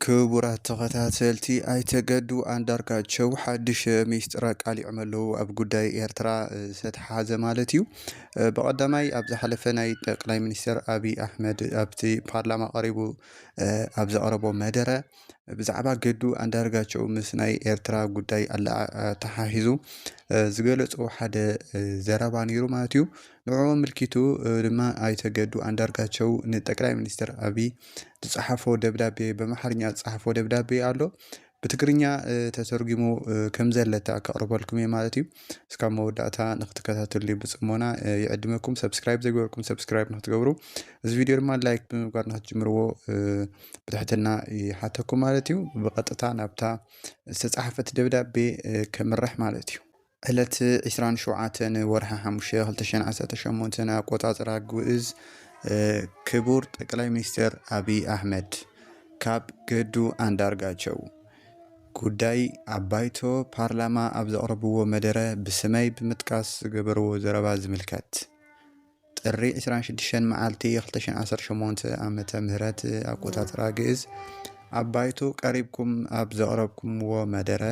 ክቡራት ተኸታተልቲ፣ ኣይተ ገዱ ኣንዳርጋቸው ሓድሽ ሚስጥር ኣቃሊዖም ኣለዉ። ኣብ ጉዳይ ኤርትራ ዝተሓሓዘ ማለት እዩ። ብቐዳማይ፣ ኣብ ዝሓለፈ ናይ ጠቅላይ ሚኒስትር ኣብይ ኣሕመድ ኣብቲ ፓርላማ ቀሪቡ ኣብ ዘቕረቦ መደረ፣ ብዛዕባ ገዱ ኣንዳርጋቸው ምስ ናይ ኤርትራ ጉዳይ ኣተሓሒዙ ዝገለጾ ሓደ ዘረባ ነይሩ ማለት እዩ። ንዕኡ ኣመልኪቱ ድማ ኣይተ ገዱ ኣንዳርጋቸው ንጠቅላይ ሚኒስትር ኣብይ ዝጸሓፎ ደብዳቤ፣ ብኣምሓርኛ ዝጸሓፎ ደብዳቤ ኣሎ። ብትግርኛ ተተርጉሙ ከም ዘለታ ከቕርበልኩም እየ ማለት እዩ። እስካብ መወዳእታ ንክትከታተሉ ብጽሞና ይዕድመኩም። ሰብስክራይብ ዘይገበርኩም ሰብስክራይብ ንክትገብሩ፣ እዚ ቪድዮ ድማ ላይክ ብምግባር ንክትጅምርዎ ብትሕትና ይሓተኩም ማለት እዩ። ብቐጥታ ናብታ ዝተጻሓፈት ደብዳቤ ከምርሕ ማለት እዩ። ዕለት ዕስራን ሸውዓተን ወርሒ ሓሙሽተ ክልተ ሽሕን ዓሰርተ ሸሞንተን ኣቆጻጽራ ግእዝ። ክቡር ጠቅላይ ሚኒስትር ኣብይ ኣሕመድ፣ ካብ ገዱ ኣንዳርጋቸው። ጉዳይ ኣብ ባይቶ ፓርላማ ኣብ ዘቕረብዎ መደረ ብስመይ ብምጥቃስ ዝገበርዎ ዘረባ ዝምልከት። ጥሪ ዕስራን ሽዱሽተን መዓልቲ ክልተ ሽሕን ዓሰርተ ሸሞንተ ዓመተ ምህረት ኣቆጻጽራ ግእዝ፣ ኣብ ባይቶ ቀሪብኩም ኣብ ዘቕረብኩምዎ መደረ፣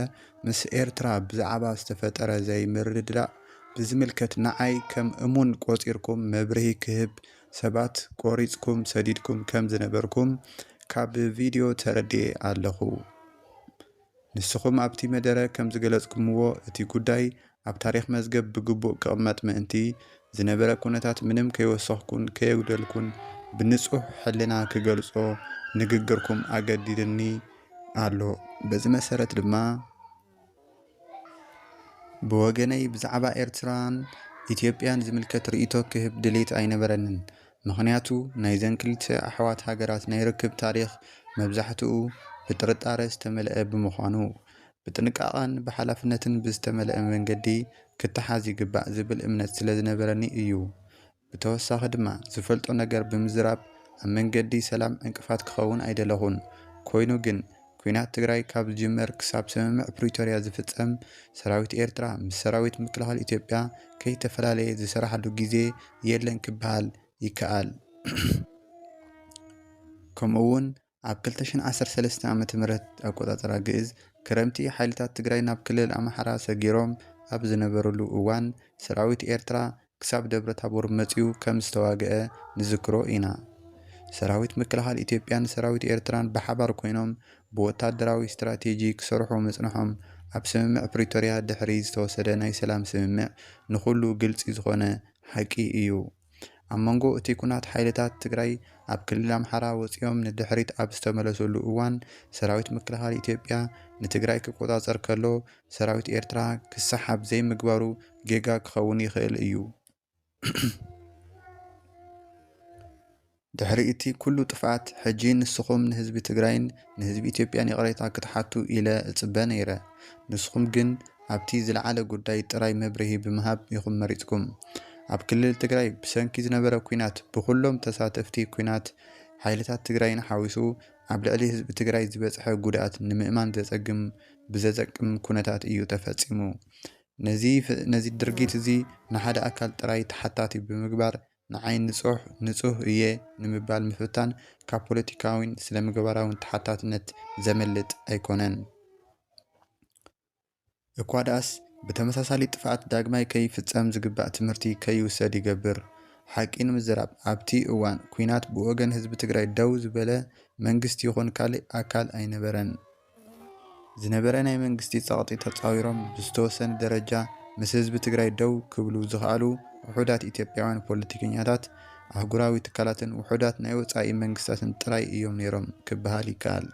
ምስ ኤርትራ ብዛዕባ ዝተፈጠረ ዘይምርድዳእ ብዝምልከት፣ ንዓይ ከም እሙን ቆጺርኩም መብርሂ ክህብ ሰባት ቆሪጽኩም ሰዲድኩም ከም ዝነበርኩም ካብ ቪድዮ ተረዲኤ ኣለኹ። ንስኹም ኣብቲ መደረ ከም ዝገለጽኩምዎ፣ እቲ ጉዳይ ኣብ ታሪኽ መዝገብ ብግቡእ ክቕመጥ ምእንቲ፣ ዝነበረ ኩነታት ምንም ከይወሰኽኩን ከየጉደልኩን ብንጹህ ሕልና ክገልጾ ንግግርኩም ኣገዲድኒ ኣሎ። በዚ መሰረት ድማ፣ ብወገነይ ብዛዕባ ኤርትራን ኢትዮጵያን ዝምልከት ርእይቶ ክህብ ድሌት ኣይነበረንን። ምኽንያቱ፣ ናይዘን ክልተ ኣሕዋት ሃገራት ናይ ርክብ ታሪኽ መብዛሕትኡ ብጥርጣረ ዝተመልአ ብምዃኑ፣ ብጥንቃቐን ብሓላፍነትን ብዝተመልአ መንገዲ ክተሓዝ ይግባእ ዝብል እምነት ስለ ዝነበረኒ እዩ። ብተወሳኺ ድማ፣ ዝፈልጦ ነገር ብምዝራብ ኣብ መንገዲ ሰላም ዕንቅፋት ክኸውን ኣይደለኹን። ኮይኑ ግን፣ ኲናት ትግራይ ካብ ዝጅመር ክሳብ ስምምዕ ፕሪቶርያ ዝፍጸም፣ ሰራዊት ኤርትራ ምስ ሰራዊት ምክልኻል ኢትዮጵያ ከይተፈላለየ ዝሰራሓሉ ግዜ የለን ክበሃል ይከኣል። ከምኡ እውን፣ ኣብ ክልተ ሽሕን ዓሰርተ ሰለስተ ዓመተ ምህረት ኣቆጻጽራ ግእዝ፣ ክረምቲ ሓይልታት ትግራይ ናብ ክልል ኣምሓራ ሰጊሮም ኣብ ዝነበሩሉ እዋን፣ ሰራዊት ኤርትራ ክሳብ ደብረ ታቦር መጺኡ ከም ዝተዋግአ ንዝክሮ ኢና። ሰራዊት ምክልኻል ኢትዮጵያን ሰራዊት ኤርትራን ብሓባር ኮይኖም ብወታደራዊ ስትራቴጂ ክሰርሑ ምጽንሖም፣ ኣብ ስምምዕ ፕሪቶርያ ድሕሪ ዝተወሰደ ናይ ሰላም ስምምዕ ንኹሉ ግልጺ ዝኾነ ሓቂ እዩ። ኣብ መንጎ እቲ ኩናት፣ ሓይልታት ትግራይ ኣብ ክልል ኣምሓራ ወጺኦም ንድሕሪት ኣብ ዝተመለሱሉ እዋን፣ ሰራዊት ምክልኻል ኢትዮጵያ ንትግራይ ክቆጻጸር ከሎ፣ ሰራዊት ኤርትራ ክሰሓብ ዘይምግባሩ ጌጋ ክኸውን ይኽእል እዩ። ድሕሪ እቲ ኩሉ ጥፍኣት፣ ሕጂ ንስኹም ንህዝቢ ትግራይን ንህዝቢ ኢትዮጵያን ይቕሬታ ክትሓቱ ኢለ እጽበ ነይረ። ንስኹም ግን ኣብቲ ዝለዓለ ጉዳይ ጥራይ መብርሂ ብምሃብ ኢኹም መሪጽኩም። ኣብ ክልል ትግራይ ብሰንኪ ዝነበረ ኲናት፣ ብኹሎም ተሳተፍቲ ኲናት፣ ሓይልታት ትግራይን ሓዊሱ፣ ኣብ ልዕሊ ህዝቢ ትግራይ ዝበጽሐ ጉድኣት ንምእማን ዘጸግም፣ ብዘጸቅም ኩነታት እዩ ተፈጺሙ። ነዚ ፍ-፣ ነዚ ድርጊት እዚ ንሓደ ኣካል ጥራይ ተሓታቲ ብምግባር፣ ንዓይ ንጹሕ፣ ንጹህ እየ ንምባል ምፍታን ካብ ፖለቲካዊን ስነ-ምግባራውን ተሓታትነት ዘምልጥ ኣይኮነን። እኳ ደኣስ፣ ብተመሳሳሊ ጥፍኣት ዳግማይ ከይፍጸም ዝግባእ ትምህርቲ ከይውሰድ ይገብር። ሓቂ ንምዝራብ፣ ኣብቲ እዋን ኲናት ብወገን ህዝቢ ትግራይ ደው ዝበለ መንግስቲ ይኹን ካልእ ኣካል ኣይነበረን። ዝነበረ ናይ መንግስቲ ጸቕጢ ተጻዊሮም፣ ብዝተወሰነ ደረጃ ምስ ህዝቢ ትግራይ ደው ክብሉ ዝኸኣሉ ውሑዳት ኢትዮጵያውያን ፖለቲከኛታት፣ ኣህጉራዊ ትካላትን ውሑዳት ናይ ወጻኢ መንግስታትን ጥራይ እዮም ነይሮም ክበሃል ይከኣል።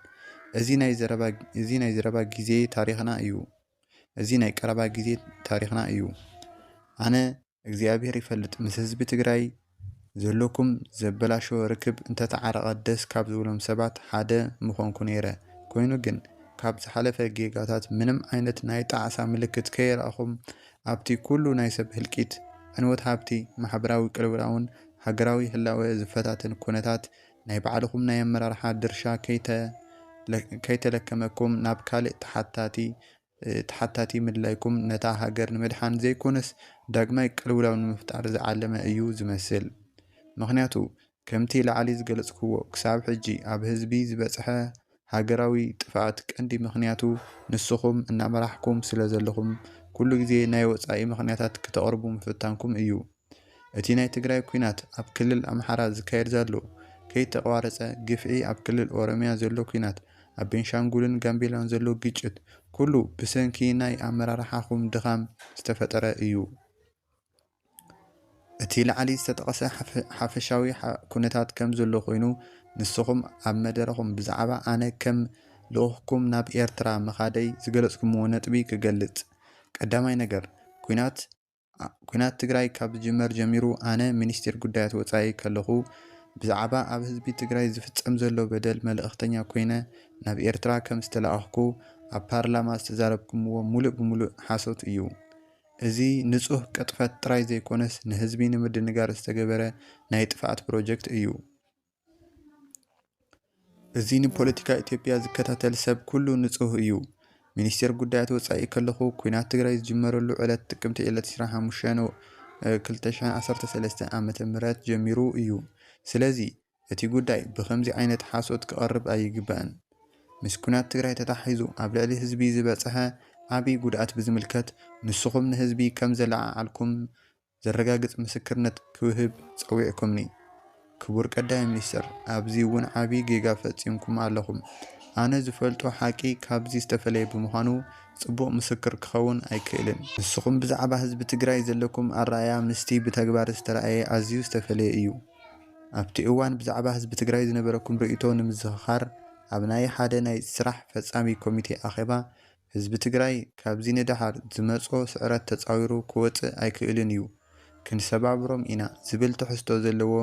እዚ ናይ ዘረባ፣ እዚ ናይ ዘረባ ግዜ ታሪኽና እዩ። እዚ ናይ ቀረባ ግዜ ታሪኽና እዩ። ኣነ፣ እግዚኣብሔር ይፈልጥ፣ ምስ ህዝቢ ትግራይ ዘለኩም ዘበላሾ ርክብ እንተተዓረቐ ደስ ካብ ዝብሎም ሰባት ሓደ ምኾንኩ ነይረ። ኮይኑ ግን፣ ካብ ዝሓለፈ ጌጋታት ምንም ዓይነት ናይ ጣዕሳ ምልክት ከየርኣኹም፣ ኣብቲ ኩሉ ናይ ሰብ ህልቂት፣ ዕንወት ሃብቲ፣ ማሕበራዊ ቅልውላውን ሃገራዊ ህላወ ዝፈታተን ኩነታት፣ ናይ ባዕልኹም ናይ ኣመራርሓ ድርሻ ከይተ-፣ ከይተለከመኩም ናብ ካልእ ተሓታቲ፣ ተሓታቲ ምድላይኩም፣ ነታ ሃገር ንምድሓን ዘይኮነስ፣ ዳግማይ ቅልውላው ንምፍጣር ዝዓለመ እዩ ዝመስል። ምኽንያቱ፣ ከምቲ ላዕሊ ዝገለጽክዎ፣ ክሳብ ሕጂ ኣብ ህዝቢ ዝበጽሐ ሃገራዊ ጥፍኣት ቀንዲ ምኽንያቱ ንስኹም እናመራሕኩም ስለ ዘለኹም ኩሉ ግዜ ናይ ወጻኢ ምኽንያታት ክተቕርቡ ምፍታንኩም እዩ። እቲ ናይ ትግራይ ኲናት ኣብ ክልል ኣምሓራ ዝካየድ ዘሎ ከይተቋረጸ፣ ግፍዒ ኣብ ክልል ኦሮሚያ ዘሎ ኲናት፣ ኣብ ቤንሻንጉልን ጋምቤላን ዘሎ ግጭት ኩሉ ብሰንኪ ናይ ኣመራርሓኹም ድኻም ዝተፈጠረ እዩ። እቲ ላዕሊ ዝተጠቐሰ ሓፈ- ሓፈሻዊ ሓ- ኩነታት ከም ዘሎ ኮይኑ ንስኹም ኣብ መደረኹም ብዛዕባ ኣነ ከም ልኡኽኩም ናብ ኤርትራ ምኻደይ ዝገለጽኩምዎ ነጥቢ ክገልጽ። ቀዳማይ ነገር ኩናት ኣ- ኩናት ትግራይ ካብ ዝጅመር ጀሚሩ ኣነ ሚኒስቴር ጉዳያት ወፃኢ ከለኹ ብዛዕባ ኣብ ህዝቢ ትግራይ ዝፍፀም ዘሎ በደል መልእኽተኛ ኮይነ ናብ ኤርትራ ከም ዝተላኣኽኩ ኣብ ፓርላማ ዝተዛረብኩምዎ ሙሉእ ብሙሉእ ሓሶት እዩ። እዚ ንፁህ ቅጥፈት ጥራይ ዘይኮነስ ንህዝቢ ንምድንጋር ዝተገበረ ናይ ጥፍኣት ፕሮጀክት እዩ። እዚ ንፖለቲካ ኢትዮጵያ ዝከታተል ሰብ ኩሉ ንፁህ እዩ። ሚኒስቴር ጉዳያት ወፃኢ ከለኹ ኩናት ትግራይ ዝጅመረሉ ዕለት ጥቅምቲ ዕለት ዕስራን ሓሙሽተን ክልተ ሽሕን ዓሰርተ ሰለስተ ዓመተ ምህረት ጀሚሩ እዩ። ስለዚ እቲ ጉዳይ ብኸምዚ ዓይነት ሓሶት ክቐርብ ኣይግባእን። ምስ ኩናት ትግራይ ተታሒዙ ኣብ ልዕሊ ህዝቢ ዝበፅሐ ዓብዪ ጉድኣት ብዝምልከት ንስኹም ንህዝቢ ከም ዘለዓዓልኩም ዘረጋግፅ ምስክርነት ክውህብ ፀዊዕኩምኒ። ክቡር ቀዳማይ ሚኒስትር፣ ኣብዚ እውን ዓብዪ ጌጋ ፈፂምኩም ኣለኹም። ኣነ ዝፈልጦ ሓቂ ካብዚ ዝተፈለየ ብምዃኑ ፅቡቕ ምስክር ክኸውን ኣይክእልን። ንስኹም ብዛዕባ ህዝቢ ትግራይ ዘለኩም ኣረኣእያ ምስቲ ብተግባር ዝተረኣየ ኣዝዩ ዝተፈለየ እዩ። ኣብቲ እዋን ብዛዕባ ህዝቢ ትግራይ ዝነበረኩም ርእይቶ ንምዝኽኻር ኣብ ናይ ሓደ ናይ ስራሕ ፈፃሚ ኮሚቴ ኣኼባ ህዝቢ ትግራይ ካብዚ ንደሓር ዝመጾ ስዕረት ተጻዊሩ ክወጽእ ኣይክእልን እዩ፣ ክንሰባብሮም ኢና ዝብል ትሕዝቶ ዘለዎ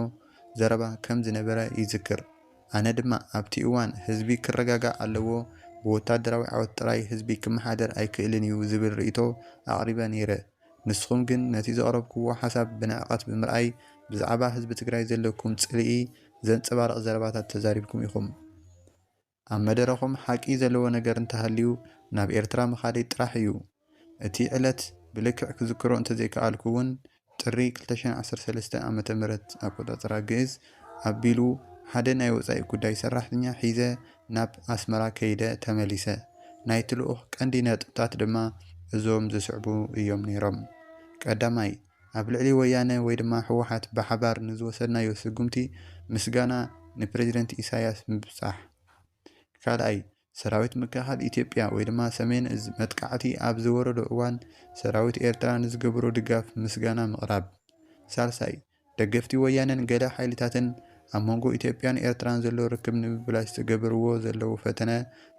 ዘረባ ከም ዝነበረ ይዝክር። ኣነ ድማ ኣብቲ እዋን ህዝቢ ክረጋጋእ ኣለዎ፣ ብወታደራዊ ዓወት ጥራይ ህዝቢ ክመሓደር ኣይክእልን እዩ ዝብል ርእይቶ ኣቕሪበ ነይረ። ንስኹም ግን ነቲ ዘቕረብክዎ ሓሳብ ብንዕቐት ብምርኣይ ብዛዕባ ህዝቢ ትግራይ ዘለኩም ጽልኢ ዘንጸባርቕ ዘረባታት ተዛሪብኩም ኢኹም። ኣብ መደረኹም ሓቂ ዘለዎ ነገር እንተሃልዩ ናብ ኤርትራ ምኻደይ ጥራሕ እዩ። እቲ ዕለት ብልክዕ ክዝክሮ እንተዘይከኣልኩ እውን ጥሪ ክልተ ሽሕን ዓሰርተ ሰለስተ ዓመተ ምህረት ኣቆጻጽራ ግእዝ ኣቢሉ ሓደ ናይ ወጻኢ ጉዳይ ሰራሕተኛ ሒዘ ናብ ኣስመራ ከይደ ተመሊሰ። ናይቲ ልኡኽ ቀንዲ ነጥብታት ድማ እዞም ዝስዕቡ እዮም ነይሮም። ቀዳማይ፣ ኣብ ልዕሊ ወያነ ወይ ድማ ህወሓት ብሓባር ንዝወሰድናዮ ስጉምቲ ምስጋና ንፕረዚደንት ኢሳያስ ምብጻሕ። ካልኣይ፣ ሰራዊት ምክልኻል ኢትዮጵያ ወይ ድማ ሰሜን እዝ መጥቃዕቲ ኣብ ዝወረዶ እዋን ሰራዊት ኤርትራ ንዝገበሮ ድጋፍ ምስጋና ምቕራብ። ሳልሳይ፣ ደገፍቲ ወያነን ገለ ሓይልታትን ኣብ መንጎ ኢትዮጵያን ኤርትራን ዘሎ ርክብ ንምብላሽ ዝገብርዎ ዘለዉ ፈተነ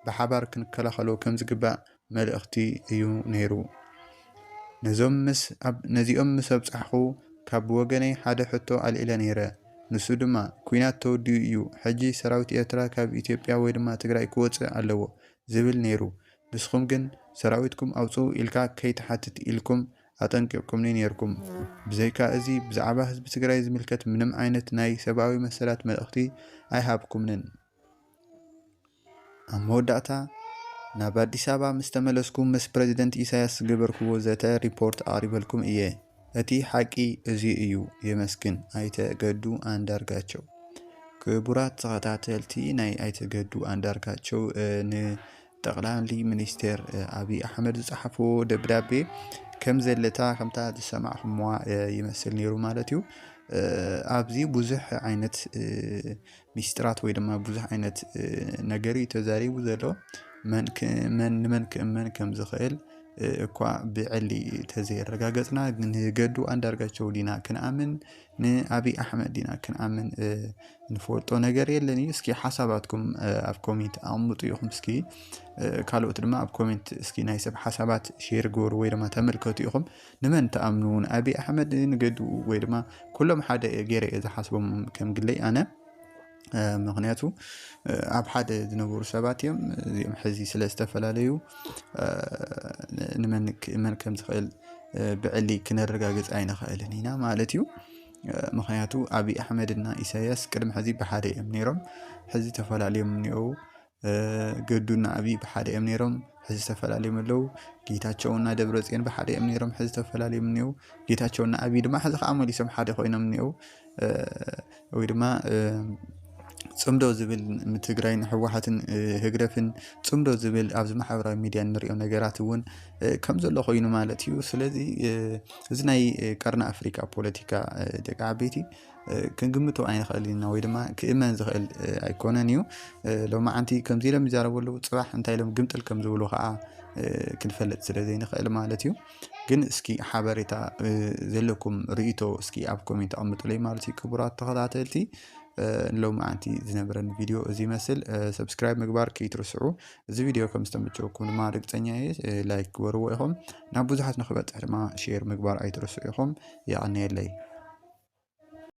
ብሓባር ክንከላኸሎ ከም ዝግባእ መልእኽቲ እዩ ነይሩ። ነዞም ምስ ኣብ ነዚኦም ምስ ኣብጻሕኹ ካብ ወገነይ ሓደ ሕቶ ኣልዒለ ነይረ። ንሱ ድማ ኲናት ተወዲኡ እዩ፣ ሕጂ ሰራዊት ኤርትራ ካብ ኢትዮጵያ ወይ ድማ ትግራይ ክወጽእ ኣለዎ ዝብል ነይሩ። ንስኹም ግን ሰራዊትኩም ኣውጽኡ ኢልካ ከይትሓትት ኢልኩም ኣጠንቂቕኩምኒ ነይርኩም። ብዘይካ እዚ ብዛዕባ ህዝቢ ትግራይ ዝምልከት ምንም ዓይነት ናይ ሰብኣዊ መሰላት መልእኽቲ ኣይሃብኩምንን። ኣብ መወዳእታ ናብ ኣዲስ ኣበባ ምስ ተመለስኩ ምስ ፕረዚደንት ኢሳያስ ዝገበርክዎ ዘተ ሪፖርት ኣቕሪበልኩም እየ። እቲ ሓቂ እዚ እዩ። የመስግን ኣይተ ገዱ ኣንዳርጋቸው። ክቡራት ተኸታተልቲ ናይ ኣይተ ገዱ ኣንዳርጋቸው ንጠቕላሊ ሚኒስቴር ኣብይ ኣሕመድ ዝፀሓፍዎ ደብዳቤ ከም ዘለታ ከምታ ዝሰማዕኹምዋ ይመስል ነይሩ ማለት እዩ። ኣብዚ ብዙሕ ዓይነት ሚስጥራት ወይ ድማ ብዙሕ ዓይነት ነገር እዩ ተዛሪቡ ዘሎ። መን ክ- መን ንመን ክእመን ከም ዝኽእል እኳ ብዕሊ ተዘየረጋገፅና፣ ንገዱ ኣንዳርጋቸው ዲና ክንኣምን፣ ንኣብይ ኣሕመድ ዲና ክንኣምን ንፈልጦ ነገር የለን እዩ። እስኪ ሓሳባትኩም ኣብ ኮሜንት ኣቕምጡ ኢኹም። እስኪ ካልኦት ድማ ኣብ ኮሜንት እስኪ ናይ ሰብ ሓሳባት ሼር ግበሩ ወይ ድማ ተመልከቱ ኢኹም። ንመን ትኣምኑ? ንኣብይ ኣሕመድ፣ ንገዱ ወይ ድማ ኩሎም ሓደ ገይረ እየ ዝሓስቦም ከም ግለይ ኣነ። ምክንያቱ ኣብ ሓደ ዝነበሩ ሰባት እዮም። እዚኦም ሕዚ ስለ ዝተፈላለዩ ንመን ክእመን ከም ዝኽእል ብዕሊ ክነረጋግፅ ኣይንኽእልን ኢና ማለት እዩ። ምክንያቱ ኣብይ ኣሕመድና ኢሳያስ ቅድሚ ሕዚ ብሓደ እዮም ነይሮም፣ ሕዚ ተፈላለዮም እኒአው። ገዱና ኣብይ ብሓደ እዮም ነይሮም፣ ሕዚ ተፈላለዮም ኣለዉ። ጌታቸውና ደብረፅዮን ብሓደ እዮም ነይሮም፣ ሕዚ ተፈላለዮም እኒአው። ጌታቸውና ኣብይ ድማ ሕዚ ከዓ መሊሶም ሓደ ኮይኖም እኒአው። ወይ ድማ ጽምዶ ዝብል ትግራይን ህወሓትን ህግደፍን ጽምዶ ዝብል ኣብዚ ማሕበራዊ ሚድያ እንሪኦ ነገራት እውን ከም ዘሎ ኮይኑ ማለት እዩ። ስለዚ እዚ ናይ ቀርኒ ኣፍሪካ ፖለቲካ ደቂ ዓበይቲ ክንግምቶ ኣይንኽእል ኢና ወይ ድማ ክእመን ዝኽእል ኣይኮነን እዩ። ሎማዓንቲ ከምዚ ኢሎም ይዛረቡ ኣለዉ፣ ፅባሕ እንታይ ኢሎም ግምጥል ከም ዝብሉ ከዓ ክንፈልጥ ስለ ዘይንኽእል ማለት እዩ። ግን እስኪ ሓበሬታ ዘለኩም ርእይቶ እስኪ ኣብ ኮሜንት ኣቐምጡለይ ማለት እዩ። ክቡራት ተኸታተልቲ ሎማዓንቲ ዝነበረን ቪድዮ እዚ ይመስል። ሰብስክራይብ ምግባር ከይትርስዑ። እዚ ቪድዮ ከም ዝተመቸወኩም ድማ ርግፀኛ እየ። ላይክ ግበርዎ ኢኹም። ናብ ብዙሓት ንክበፅሕ ድማ ሼር ምግባር ኣይትርስዑ ኢኹም። የቐንየለይ።